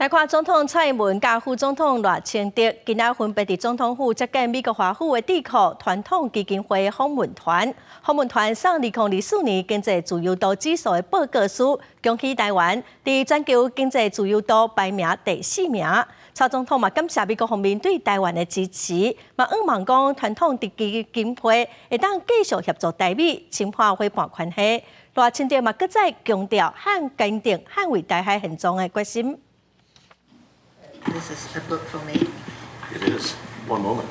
來看總統蔡英文佮副總統賴清德，今仔分別佇總統府接見美國華府的智庫傳統基金會訪問團。訪問團送2024年經濟自由度指數的報告書，恭喜台灣佇全球經濟自由度排名第四名。蔡總統嘛感謝美國方面對台灣的支持，嘛向望講傳統基金會會當繼續協助台美深化夥伴關係。賴清德嘛閣再強調和堅定捍衛台海現狀的決心。 This is a book for me. It is. One moment.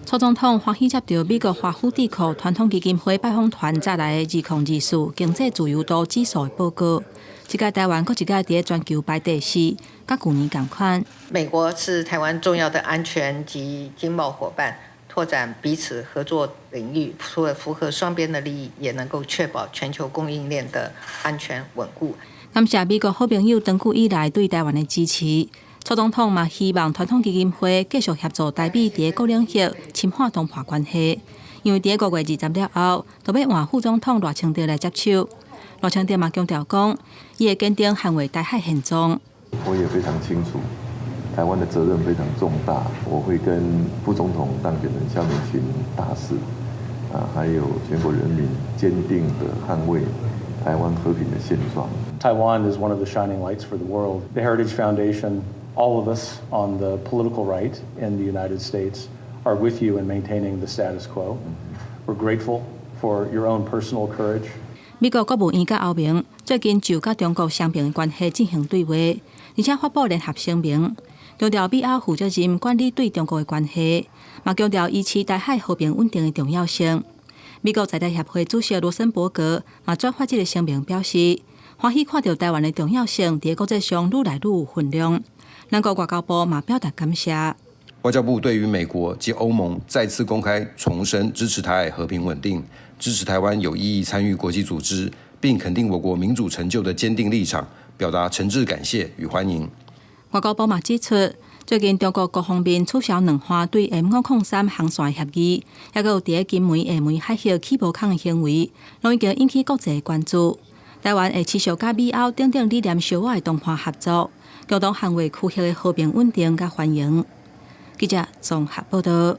蔡總統歡喜接著美國華府智庫傳統基金會拜訪團載來的2024經濟自由度指數的報告，這屆台灣閣一擺佇全球排第四，佮舊年仝款。美國是台灣重要的安全及經貿夥伴，拓展彼此合作領域，除了符合雙邊的利益，也能夠確保全球供應鏈的安全穩固。感謝美國好朋友長久以來對台灣的支持。蔡總統嘛希望傳統基金會繼續協助台美佇各領域深化同伴關係，因為佇5月20了後，就欲換副總統賴清德來接手。賴清德嘛強調講，伊會堅定捍衛台海現狀。我也非常清楚，台灣的責任非常重大，我會跟副總統當選人蕭美琴大使，啊，還有全國人民堅定的捍衛台灣和平的現狀。 Taiwan is one of the shining lights for the world. The Heritage Foundation, all of us on the political right in the United States are with you in maintaining the status quo. We're grateful for your own personal courage. 美國國務院佮歐盟最近就佮中國雙邊關係進行對話，而且發布聯合聲明，強調美歐負責任管理對中國的關係，嘛強調維持台海和平穩定的重要性。美國在台協會主席羅森伯格嘛轉發這个聲明表示，歡喜看著台灣的重要性佇國際上愈來愈有分量。咱國外交部嘛表達感謝。外交部對於美國及歐盟再次公開重申支持台海和平穩定、支持台灣有意義參與國際組織，並肯定我國民主成就的堅定立場，表達誠摯感謝與歡迎。外交部嘛指出，最近中國各方面取消兩岸對 M503航線協議，抑閣有佇金門、廈門海域起無空的行為，攏已經引起國際關注。台灣會持續佮美歐等等理念相倚的同伴合作，共同捍衛區域的和平穩定佮繁榮。記者綜合報道。